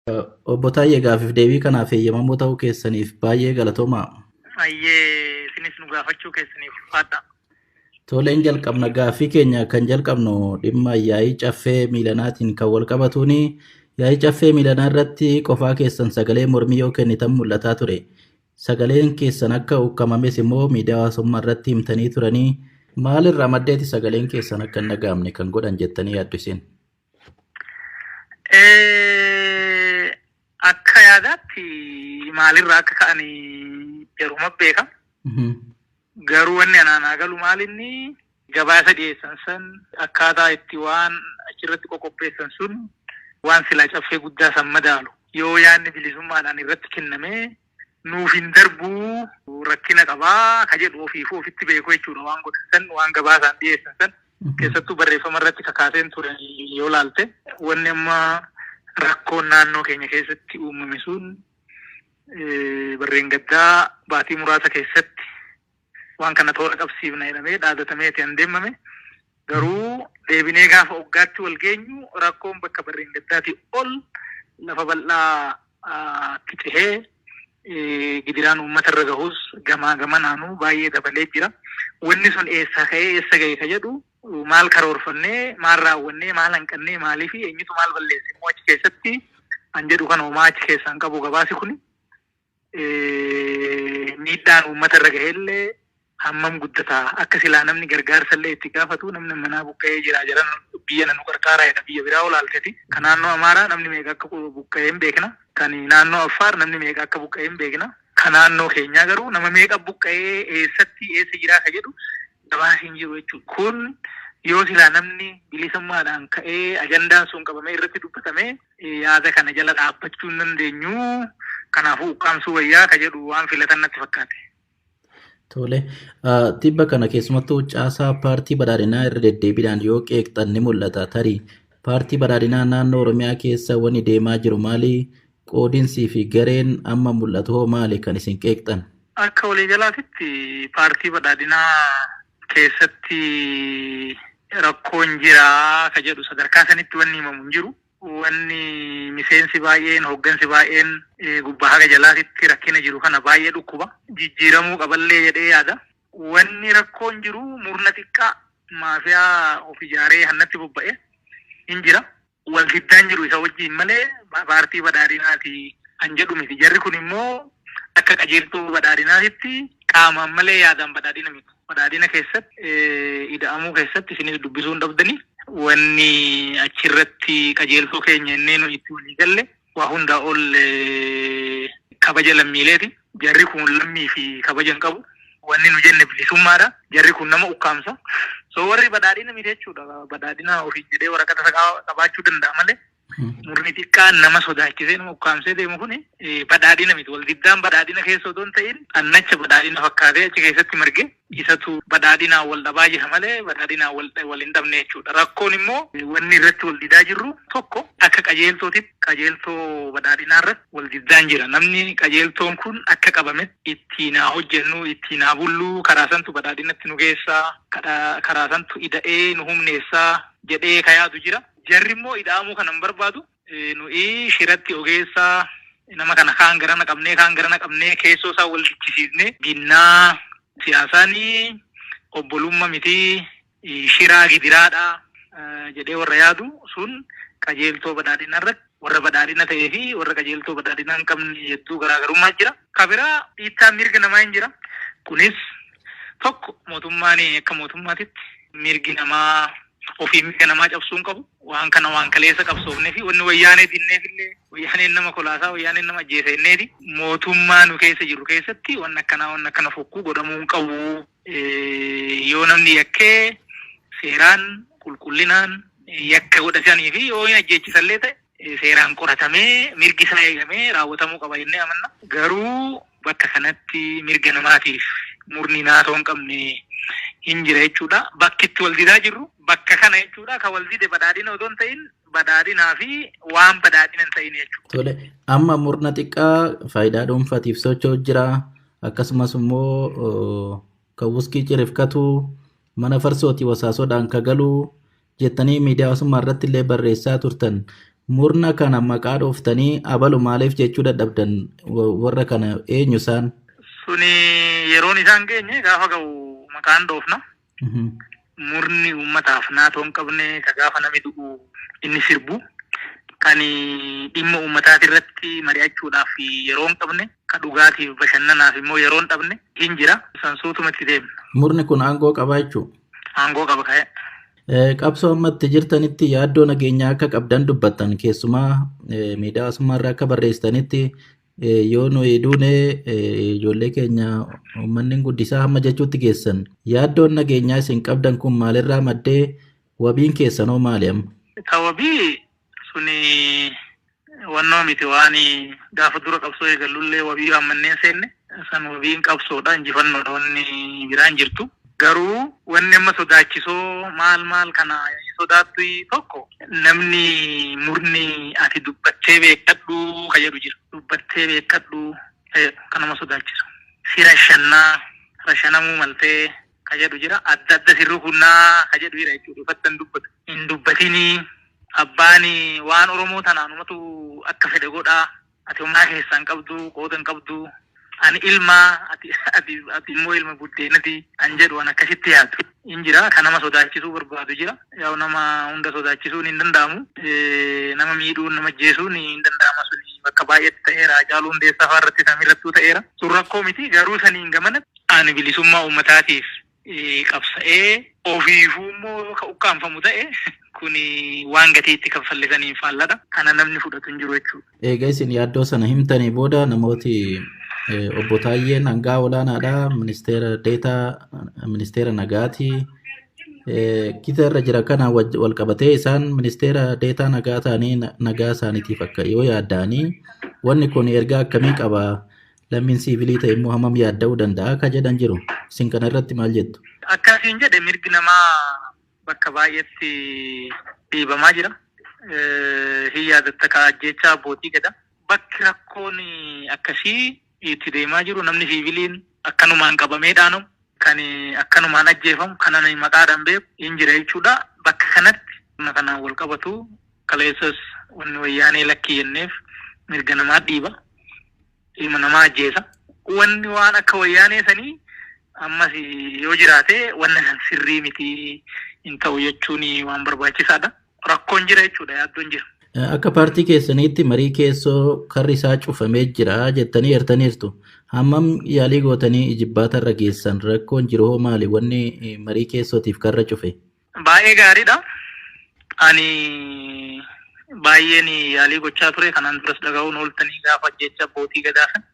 Obbo Taayyee, gaafiif deebii kanaaf eeyyamamoo ta'uu keessaniif baay'ee galatoomaa. Ayyee, isinis nu gaafachuu keessaniif ulfaadha. Toleen, jalqabna. Gaaffii keenya kan jalqabnu dhimma yaa'ii caffee miilanaatiin kan wal qabatuuni. Yaa'ii caffee miilanaa irratti qofaa keessan sagalee mormii yoo kennitan mul'ataa ture. Sagaleen keessan akka ukkamames immoo miidiyaa hawaasummaa irratti himtanii turanii. Maalirraa maddeeti sagaleen keessan akka hin dhaga'amne kan godhan jettanii yaaddu isin? Akka yaadaatti maalirraa akka ka'an jaruma beeka. Garuu wanni anaan haa galu maalinni gabaasa dhiyeessan san, akkaataa itti waan achirratti qoqopheessan sun, waan silaa caffee guddaa san madaalu yoo yaadni bilisummaadhaan irratti kennamee nuuf hin darbuu, rakkina qabaa ka jedhu ofiifuu ofitti beeku jechuudha. Waan godhan san, waan gabaasaan dhiyeessan san, keessattuu barreeffama irratti kakaaseen ture yoo laalte, wanni amma rakkoon naannoo keenya keessatti uumame sun barreen gaddaa baatii muraasa keessatti waan kana toora qabsiifna jedhamee dhaadatameeti an deemame. Garuu deebinee gaafa hoggaatti wal geenyu rakkoon bakka barreen gaddaatii ol lafa bal'aa cehee, gidiraan uummata irra gahus gamaa gamanaanuu baay'ee dabalee jira. Wanni sun eessaa ka'ee eessa gahe ka jedhu, maal karoorfannee, maal raawwannee, maal hanqannee, maalii fi eenyutu maal balleesse immoo achi keessatti an jedhu kan homaa achi keessaan qabu gabaasi kuni. Miidhaan uummata irra gaheellee hammam guddataa akka silaa namni gargaarsa illee itti gaafatu, namni manaa buqqa'ee jira jedhan, biyya nu qarqaaraa jedha. Biyya biraa olaalteeti. Kan naannoo Amaaraa namni meeqa akka buqqa'ee hin beekna. Kan naannoo Affaar namni meeqa akka buqqa'ee hin beekna. Kan naannoo keenyaa garuu nama meeqa buqqa'ee, eessatti, eessa jiraa ka jedhu gabaasi hin jiru jechuudha. Kun yoo silaa namni bilisummaadhaan ka'ee ajandaan sun qabamee irratti dubbatamee, yaada kana jala dhaabbachuu hin dandeenyu. Kanaafuu ukkaamsuu wayyaa ka jedhu waan filatan natti fakkaate. Tole, tibba kana keessumattuu caasaa paartii badhaadhinaa irra deddeebiidhaan yoo qeeqxan ni mul'ata. Tarii paartii badhaadhinaa naannoo Oromiyaa keessa wanni deemaa jiru maali? Qoodinsii fi gareen amma mul'atu hoo maali kan isin qeeqxan? Akka waliigalaatitti paartii badhaadhinaa keessatti rakkoon jira ka jedhu sadarkaa sanitti wanni himamu hin jiru. Wanni miseensi baay'een, hooggansi baay'een gubbaa haga jalaatitti rakkina jiru kana baay'ee dhukkuba. Jijjiiramuu qaballee jedhee yaada. Wanni rakkoon jiru murna xiqqaa maafiyaa of ijaaree hannatti bobba'e hin jira. Wal diddaan jiru isa wajjin malee paartii badhaadhinaati kan jedhu miti. Jarri kun immoo akka qajeeltuu badhaadhinaatitti qaamaan malee yaadaan badhaadhina miti. Badhaadhina keessatti ida'amuu keessatti isinis dubbisuu hin dhabdani. Wanni achirratti qajeeltuu keenya innee nu itti walii galle waa hundaa ol kabaja lammiileeti. Jarri kun lammii fi kabaja hin qabu. Wanni nu jenne bilisummaadha. Jarri kun nama ukkaamsa. So warri badhaadhina miti jechuudha. Badhaadhina ofii jedhee waraqata qabaachuu danda'a malee, murni xiqqaan nama sodaachisee nama ukkaamsee deemu kuni badhaadhina miti. Wal diddaan badhaadhina keessa otoo hin ta'in, xannacha badhaadhina fakkaatee achi keessatti marge isatu badhaadhinaan wal dhabaa jira malee badhaadhinaan wal hin dhabne jechuudha. Rakkoon immoo wanni irratti wal didaa jirru tokko, akka qajeeltootitti qajeeltoo badhaadhinaa irratti wal diddaan jira. Namni qajeeltoon kun akka qabametti ittiin haa hojjennu, ittiin haa bullu, karaa santu badhaadhinatti nu geessaa, karaa santu ida'ee nu humneessaa jedhee ka yaadu jira. Jarri immoo ida'amuu kana hin barbaadu. Nuyi shiratti ogeessaa nama kana kaan garana qabnee, kaan garana qabnee, keessoo isaa wal dichisiisnee ginnaa siyaasaan obbolummaa miti, shiraa gidiraadha jedhee warra yaadu sun qajeeltoo badhaadhinaa irratti warra badhaadhina ta'ee fi warra qajeeltoo badhaadhinaa hin qabne hedduu garaagarummaa jira. Ka biraa dhiittaan mirga namaa hin jira. Kunis tokko, mootummaan akka mootummaatitti mirgi namaa ofii mirga namaa cabsuu hin qabu. Waan kana waan kaleessa qabsoofnee fi wanni wayyaanee dinneef illee wayyaaneen nama kolaasaa, wayyaaneen nama ajjeesa inneeti. Mootummaa nu keessa jiru keessatti wanni akkanaa, wanni akkana fokkuu godhamuu hin qabu. Yoo namni yakkee seeraan qulqullinaan yakka godhatanii fi yoo hin ajjeechisallee ta'e seeraan qoratamee mirgi isaa eegamee raawwatamuu qaba jennee amanna. Garuu bakka kanatti mirga namaatiif murni naatoo hin qabne hin jira jechuudha. Bakki itti wal didaa jirru bakka kana jechuudha. Ka wal dide badhaadhina otoo hin ta'in badhaadhinaa fi waan badhaadhina hin ta'in jechuudha. Tole, amma murna xiqqaa faayidaa dhuunfaatiif socho'u jira. Akkasumas immoo kan wuskii cirifkatu, mana farsootii wasaasoodhaan ka galu jettanii miidiyaa hawaasummaa irratti illee barreessaa turtan. Murna kana maqaa dhooftanii abalu maaliif jechuu dadhabdan warra kana eenyu isaan? Suni yeroon isaan geenye gaafa ga'u maqaan dhoofna. Murni uummataaf naatoo hin qabne ka gaafa namni du'u inni sirbu kan dhimma uummataati irratti mari'achuudhaaf yeroo hin qabne ka dhugaatiif bashannanaaf immoo yeroo hin dhabne hin jira. San suutumatti deemna. Murni kun aangoo qabaa jechuudha. Aangoo qaba ka'e. Qabsoo ammatti jirtanitti yaaddoo nageenyaa akka qabdan dubbattan keessumaa miidiyaa hawaasummaa irraa akka barreessitanitti yoo nuyi duune ijoollee keenya uummanni guddisaa hamma jechuutti geessan. Yaaddoon nageenyaa isin qabdan kun maalirraa maddee wabiin keessanoo maali amma? Wabii suni wannoo miti waan gaafa dura qabsoo eegallullee wabii waan seenne san wabiin qabsoodha injifannoodha wanni biraan jirtu. Garuu wanni amma sodaachisoo maal maal kana sodaattu tokko namni murni ati dubbattee beekadhu ka jedhu jira. Dubbattee beekadhu kan nama sodaachisu. Si rashannaa rashanamuu maltee ka jedhu jira. Adda adda si rukunnaa ka jedhu jira jechuudha. Uffatan dubbatu. Hin dubbatinii abbaan waan Oromoo tanaanumatu akka fedhe godhaa. Ati homaa keessaa hin qabdu qooda hin qabdu. Ani ilma ati ati ati immoo ilma buddeenati an jedhu an akkasitti yaadu. Hin jira kan nama sodaachisuu barbaadu jira. Yaa nama hunda sodaachisuun hin danda'amu. Nama miidhuun nama ajjeesuun hin danda'ama suni bakka baay'eetti ta'eera. Hacaaluu Hundeessaa fa'aa irratti samirrattuu ta'eera. Sun rakkoo miti garuu saniin gamanatti ani bilisummaa uummataatiif qabsa'ee ofiifuu immoo ka ukkaanfamu ta'e kuni waan gatii itti kaffallisaniin faalladha. Kana namni fudhatu hin jiru jechuudha. Egaa isin yaaddoo sana himtanii booda namooti obbo Taayyeen hangaa olaanaadha. Ministeera Deetaa, Ministeera Nagaati. Kita irra jira kana wal qabatee isaan ministeera Deetaa nagaa ta'anii nagaa isaaniitiif akka yoo yaadda'anii wanni kun ergaa akkamii qaba? Lammiin siivilii ta'e immoo hammam yaadda'uu danda'a akka jedhan jiru. Isin kana irratti maal jettu? Akkasiin jedhe mirgi namaa bakka baay'eetti dhiibamaa jira. Hin yaadatta ka ajjeechaa abbootii gada. Bakki rakkoon akkasii itti deemaa jiru namni siiviliin akkanumaan qabamee dhaanamu kan akkanumaan ajjeefamu kan ani maqaadhaan beeku hin jira jechuudha. Bakka kanatti humna kanaan wal qabatu kaleessas wanni wayyaanee lakkii jenneef mirga namaa dhiiba. Ilma namaa ajjeesa. Wanni waan akka wayyaanee sanii ammas yoo jiraate wanna san sirrii miti hin ta'u jechuun waan barbaachisaadha. Rakkoon jira jechuudha yaaddoon jira. Akka paartii keessaniitti marii keessoo karri isaa cufamee jira jettanii eertaniirtu. Hammam yaalii gootanii ijibbaata irra geessan rakkoon jiru hoo maali wanni marii keessootiif karra cufe? Baay'ee gaariidha. Ani baay'een yaalii gochaa ture kanaan duras dhaga'uun ooltanii gaafa jecha abbootii gadaa sana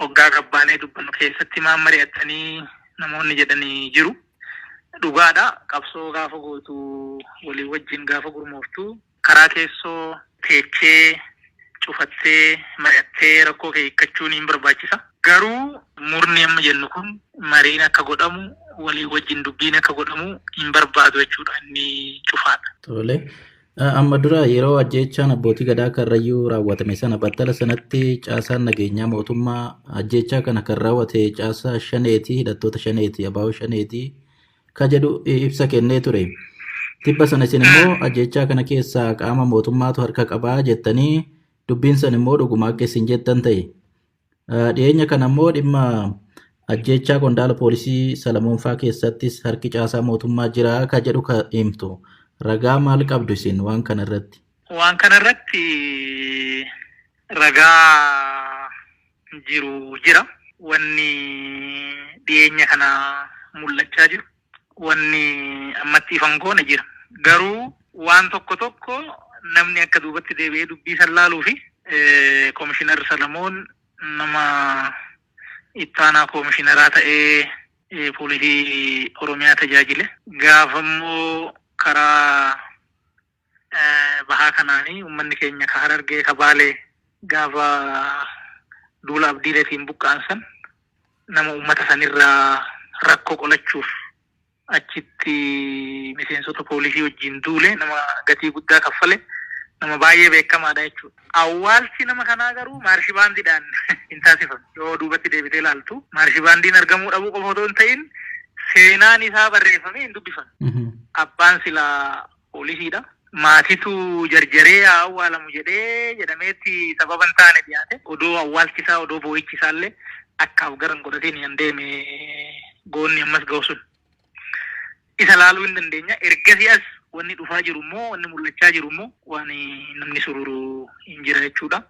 hoggaa gabbaanee dubbannu keessatti maan mari'attanii namoonni jedhanii jiru. Dhugaadha. Qabsoo gaafa gootu walii wajjin gaafa gurmooftu karaa keessoo teechee cufattee mari'attee rakkoo kee hiikkachuun hin barbaachisa. Garuu murni amma jennu kun mariin akka godhamu walii wajjin dubbiin akka godhamu hin barbaadu jechuudha inni cufaadha. Tole. Amma dura yeroo ajjeechaan abbootii gadaa Karrayyuu raawwatame sana battala sanatti caasaan nageenyaa mootummaa ajjeechaa kana kan raawwate caasaa shaneeti hidhattoota shaneeti abaa'oo shaneeti ka jedhu ibsa kennee ture. Tibba sana isin immoo ajjeechaa kana keessaa qaama mootummaatu harka qabaa jettanii dubbiin san immoo dhuguma akka isin jettan ta'e. Dhiyeenya kana immoo dhimma ajjeechaa qondaala poolisii Salamoon faa keessattis harki caasaa mootummaa jira ka jedhu ka himtu. Ragaa maal qabdu isin waan kana irratti? Waan kana irratti ragaa jiru jira. Wanni dhiyeenya kana mul'achaa jiru. Wanni ammatti ifan goone jira. Garuu waan tokko tokko namni akka duubatti deebi'ee dubbii san laaluu fi Komishinar Salamoon nama ittaanaa komishinaraa ta'ee poolisii Oromiyaa tajaajile. Gaafa immoo karaa bahaa kanaanii uummanni keenya ka Harargee ka Baalee gaafa duula abdiileetiin buqqa'an san nama uummata sanirraa rakkoo qolachuuf achitti miseensota poolisii wajjin duule nama gatii guddaa kaffale nama baay'ee beekamaadha jechuudha. Awwaalchi nama kanaa garuu maarshi baandiidhaan hin taasifamu. Yoo duubatti deebitee ilaaltu maarshi baandiin argamuu dhabuu qofa otoo hin ta'in seenaan isaa barreeffamee hin dubbifamu. Abbaan silaa poolisiidha. Maatitu jarjaree haa awwaalamu jedhee jedhameetti sababa hin taane dhiyaate. Odoo awwaalchi isaa, odoo boo'ichi isaallee akkaaf gara hin godhatiin kan deeme goonni ammas ga'u sun. Isa laaluu hin dandeenya. Ergasii as wanni dhufaa jiru immoo, wanni mul'achaa jiru immoo waan namni sururu hin jira jechuudha.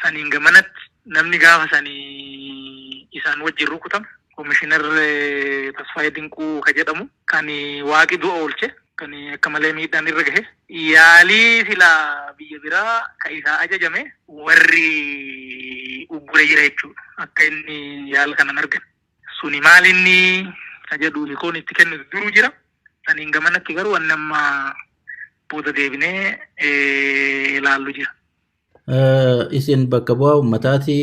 Saniin gamanatti namni gaafa sanii isaan wajjin rukutame Komishinar Tasfaayee Dinquu ka jedhamu kan waaqi du'a oolche, kan akka malee miidhaan irra gahe, yaalii silaa biyya biraa ka isaa ajajame warri uggure jira jechuudha. Akka inni yaala kana hin arganne. Suni maal inni ka jedhu hikoon itti kennu duruu jira. Saniin gamanatti garuu wanni amma booda deebinee ilaallu jira. Isin bakka bu'aa uummataati,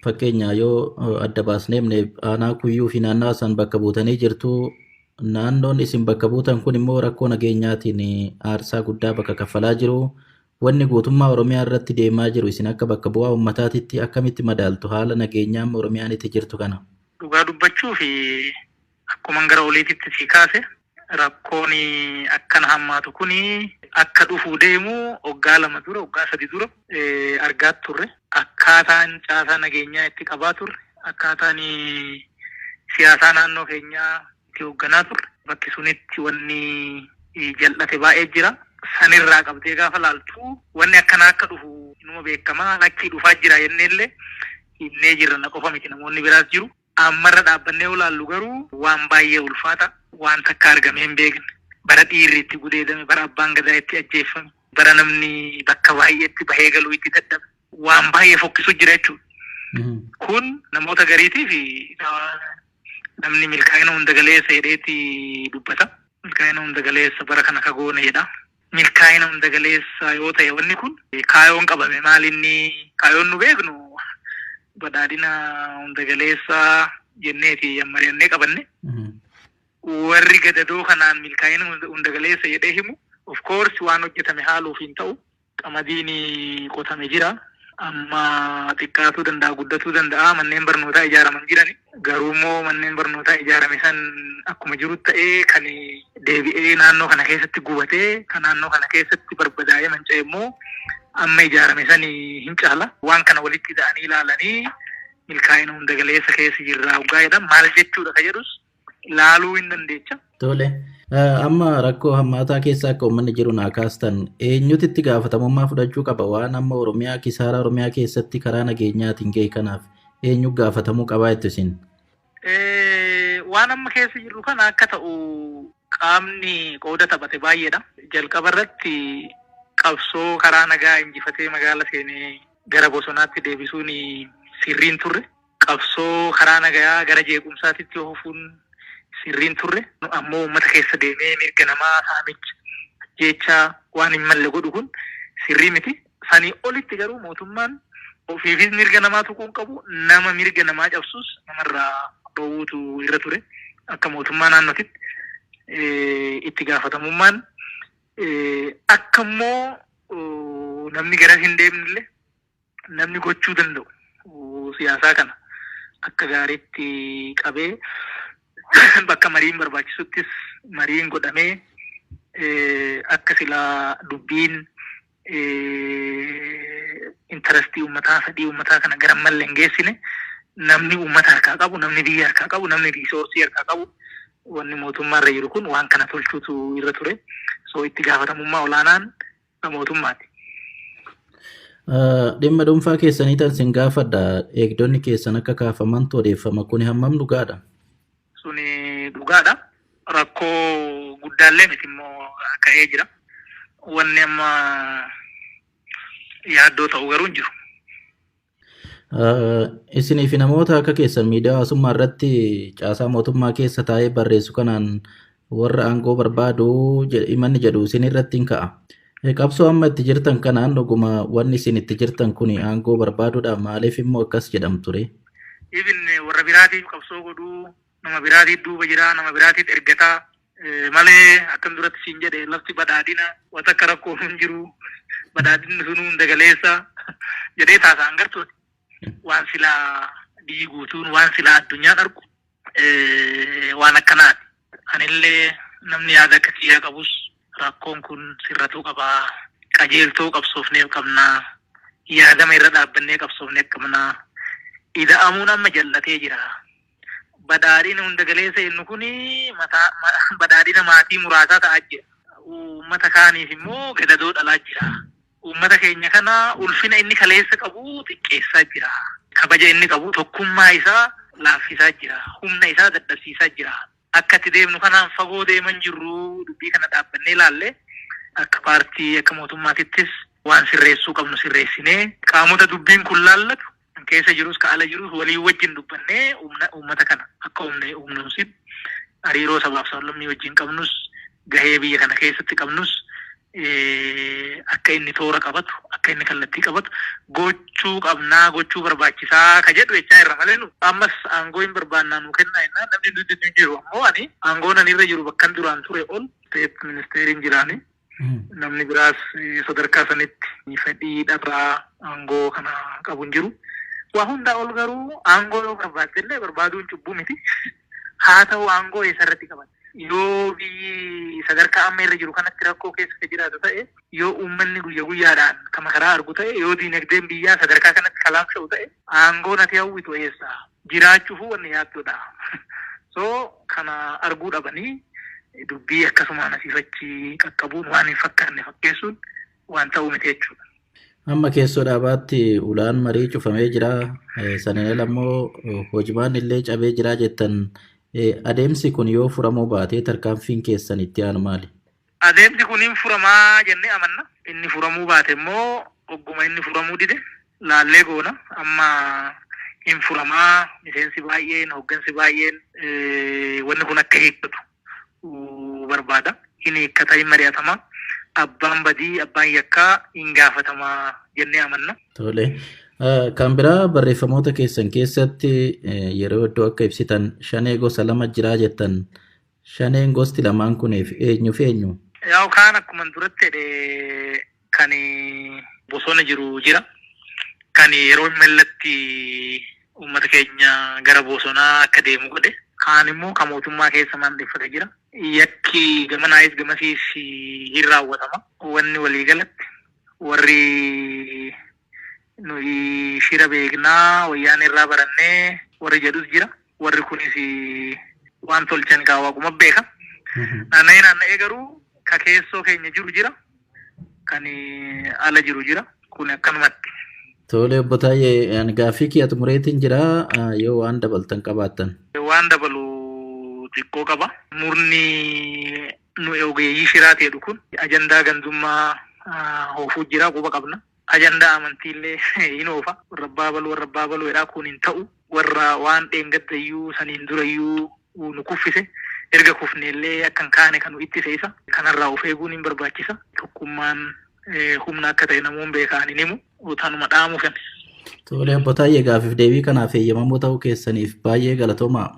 fakkeenya yoo adda baasnee himne aanaa Kuyyuu fi naannawaa san bakka buutanii jirtu. Naannoon isin bakka buutan kun immoo rakkoo nageenyaatiin aarsaa guddaa bakka kaffalaa jiru. Wanni guutummaa Oromiyaa irratti deemaa jiru isin akka bakka bu'aa uummataatitti akkamitti madaaltu haala nageenyaa amma Oromiyaan itti jirtu kana? Dhugaa dubbachuu fi akkuma gara oliititti sii kaase, rakkoon akkana hammaatu kun akka dhufuu deemu waggaa 2 dura, waggaa 3 dura argaa turre. Akkaataan caasaa nageenyaa itti qabaa turre, akkaataan siyaasaa naannoo keenyaa itti hoogganaa turre, bakki sunitti wanni jal'ate baay'ee jira. Sanirraa qabdee gaafa laaltu wanni akkanaa akka dhufu inuma beekamaa, lakkii dhufaa jira jenneellee himnee jirra, na qofa miti, namoonni biraas jiru. Ammarra dhaabbannee yoo laallu garuu waan baay'ee ulfaata, waan takka argamee hin beekne, bara dhiirri itti gudeedame, bara abbaan gadaa itti ajjeeffame, bara namni bakka baay'eetti bahee galuu itti dadhabe, waan baay'ee fokkisu jira jechuudha. Kun namoota gariitiif namni milkaa'ina hunda galeessa jedheeti dubbata. Milkaa'ina hunda galeessa bara kana ka goone jedha. Milkaa'ina hunda galeessa yoo ta'e wanni kun, kaayoon qabame maal inni? Kaayoon nu beeknu badhaadhina hunda galeessa jenneeti mari'annee qabanne. Warri gadadoo kanaan milkaa'ina hunda galeessa jedhee himu, of course, waan hojjetame haaluuf hin ta'u. Qamadiin qotame jira. Amma xiqqaatuu danda'a, guddatuu danda'a. Manneen barnootaa ijaaraman jirani. Garuu immoo manneen barnootaa ijaarame san akkuma jiru ta'ee, kan deebi'ee naannoo kana keessatti gubatee, kan naannoo kana keessatti barbadaa'ee manca'e immoo amma ijaarame san hin caala. Waan kana walitti hidhanii ilaalanii milkaa'ina hunda galeessa keessa jirra hoggaa jedhan maal jechuudha ka jedhus laaluu hin dandeecha. Tole. Amma rakkoo hammaataa keessa akka uummanni jiru naa kaastan, eenyutu itti gaafatamummaa fudhachuu qaba? Waan amma Oromiyaa, kisaaraa Oromiyaa keessatti karaa nageenyaatiin ga'e kanaaf eenyu gaafatamuu qabaa jettu isin? Waan amma keessa jirru kana akka ta'u qaamni qooda taphate baay'eedha. Jalqaba irratti qabsoo karaa nagaa injifatee magaala seenee gara bosonaatti deebisuun sirriin turre. Qabsoo karaa nagayaa gara jeequmsaatitti oofuun sirriin turre. Ammoo uummata keessa deemee mirga namaa saamicha, jecha waan hin malle godhu kun sirrii miti. Sanii olitti garuu mootummaan ofiifis mirga namaa tuquu hin qabu, nama mirga namaa cabsus namarraa dhoowwuutu irra ture. Akka mootummaa naannootitti itti gaafatamummaan akka immoo namni garas hin deemnillee namni gochuu danda'u siyaasaa kana akka gaariitti qabee, bakka mariin barbaachisuttis mariin godhamee, akka silaa dubbiin interestii uummataa, fedhii uummataa kana gara malle hin geessine, namni uummata harkaa qabu, namni biyya harkaa qabu, namni resourceii harkaa qabu, wanni mootummaa irra jiru kun waan kana tolchuutu irra ture. So itti gaafatamummaa olaanaan mootummaati. Dhimma dhuunfaa keessanii tan sin gaafadha. Eegdonni keessan akka kaafamantu odeeffama. Kuni hammam dhugaadha? Suni dhugaadha. Rakkoo guddaallee miti, immoo ka'ee jira. Wanni amma yaaddoo ta'u garuu hin jiru. Isinii fi namoota akka keessan miidiyaa hawaasummaa irratti caasaa mootummaa keessa taa'ee barreessu kanaan warra aangoo barbaadu himanni jedhu isin irratti hin ka'a. Qabsoo amma itti jirtan kanaan dhuguma wanni isin itti jirtan kun aangoo barbaaduudha? Maaliif immoo akkas jedhamtu ree? Even warra biraatiif qabsoo godhuu, nama biraatiif duuba jira, nama biraatiif ergataa malee, akkam duratti siin jedhe, lafti badhaadhina, wanta akka rakkoo hin jiru, badhaadhinni sunuu hunda galeessa jedhee taasa'an gartuuti. Waan silaa biyyi guutuun, waan silaa addunyaan argu waan akkanaati. Anillee namni yaada akka kiyyaa qabus Rakkoon kun sirratuu qabaa. Qajeeltoo qabsoofneef qabnaa. Yaadama irra dhaabbannee qabsoofneef qabnaa. Ida'amuun amma jal'atee jira. Badhaadhina hunda galeessa jennu kuni badhaadhina maatii muraasaa ta'aa jira. Uummata kaaniif immoo gadadoo dhalaa jira. Uummata keenya kana ulfina inni kaleessa qabu xiqqeessaa jira. Kabaja inni qabu tokkummaa isaa laaffisaa jira. Humna isaa dadhabsiisaa jira. Akka itti deemnu kanaan fagoo deeman jirru dubbii kana dhaabbannee ilaalle akka paartii akka mootummaatittis waan sirreessuu qabnu sirreessinee qaamota dubbiin kun laallatu keessa jirus ka ala jirus walii wajjin dubbannee uummata kana akka humnoomsitti hariiroo sabaaf sablammii wajjin qabnus gahee biyya kana keessatti qabnus akka inni toora qabatu akka inni kallattii qabatu gochuu qabnaa gochuu barbaachisaa ka jedhu jechaa irra malee nu ammas aangoo hin barbaannaa nu kennaa jennaan namni nuti hin jiru ammoo ani aangoon ani irra jiru bakkan duraan ture ol state ministeeriin jiraani. Namni biraas sadarkaa sanitti fedhii dhabaa aangoo kana qabu hin jiru. Waa hundaa ol garuu aangoo yoo barbaadde illee barbaaduun cubbuu miti. Haa ta'u aangoo eessarratti qaban. Yoo biyyi sadarkaa amma irra jiru kanatti rakkoo keessa ka jiraatu ta'e, yoo uummanni guyya guyyaadhaan kan makaraa argu ta'e, yoo diinagdeen biyyaa sadarkaa kanatti kalaamsha'u ta'e, aangoon ati hawwitu eessa? Jiraachuufuu wanni yaaddudha. So kana arguu dhabanii dubbii akkasumaan asiif achi qaqqabuun waan hin fakkaanne fakkeessuun waan ta'uu miti jechuudha. Amma keessoo dhaabaatti ulaan marii cufamee jira. Sanaan ala immoo hojimaan illee cabee jira jettan. Adeemsi kun yoo furamuu baate tarkaanfiin keessan itti aanu maali? Adeemsi kun hin furamaa jennee amanna. Inni furamuu baate immoo ogguma inni furamuu dide laallee goona. Amma hin furamaa miseensi baay'een hooggansi baay'een wanni kun akka hiikkatu barbaada. Hin hiikkata hin mari'atama. Abbaan badii abbaan yakkaa hin gaafatamaa jennee amanna. Tole. Kan biraa barreeffamoota keessan keessatti yeroo iddoo akka ibsitan shanee gosa lama jiraa jettan. Shaneen gosti lamaan kuniif eenyu fi eenyu? Yaa'u kaan akkuma duratti jedhe kan bosona jiru jira. Kan yeroo mallatti uummata keenya gara bosonaa akka deemu godhe. Kaan immoo kan mootummaa keessa maandeffate jira. Yakki gamanaayis gamasiis hin raawwatama. Wanni waliigalatti warri nuyi shira beeknaa wayyaan irraa barannee warri jedhus jira. Warri kunis waan tolchan kaa waaquma beeka. Naanna'ee naanna'ee garuu ka keessoo keenya jiru jira. Kan ala jiru jira. Kun akkanumatti. Tole obbo Taayyee ani gaaffii kiyya xumureetiin jira yoo waan dabaltan qabaattan. Waan dabalu xiqqoo qaba. Murni nu ogeeyyii shiraa ta'edhu kun ajandaa gandummaa hoofuu jira quba qabna. Ajandaa amantiillee hin oofa. Warra abbaa baluu warra abbaa baluu jedhaa kun hin ta'u. Warra waan dheengaddayyuu saniin durayyuu nu kuffise. Erga kufneellee akka hin kaane kan nu ittise isa. Kanarraa of eeguun hin barbaachisa. Tokkummaan humna akka ta'e namoonni beekan hin himu. Tanuma dhaamuuf. Tole obbo Taayyee gaaffiif deebii kanaaf eeyyamamoo ta'uu keessaniif baay'ee galatoomaa.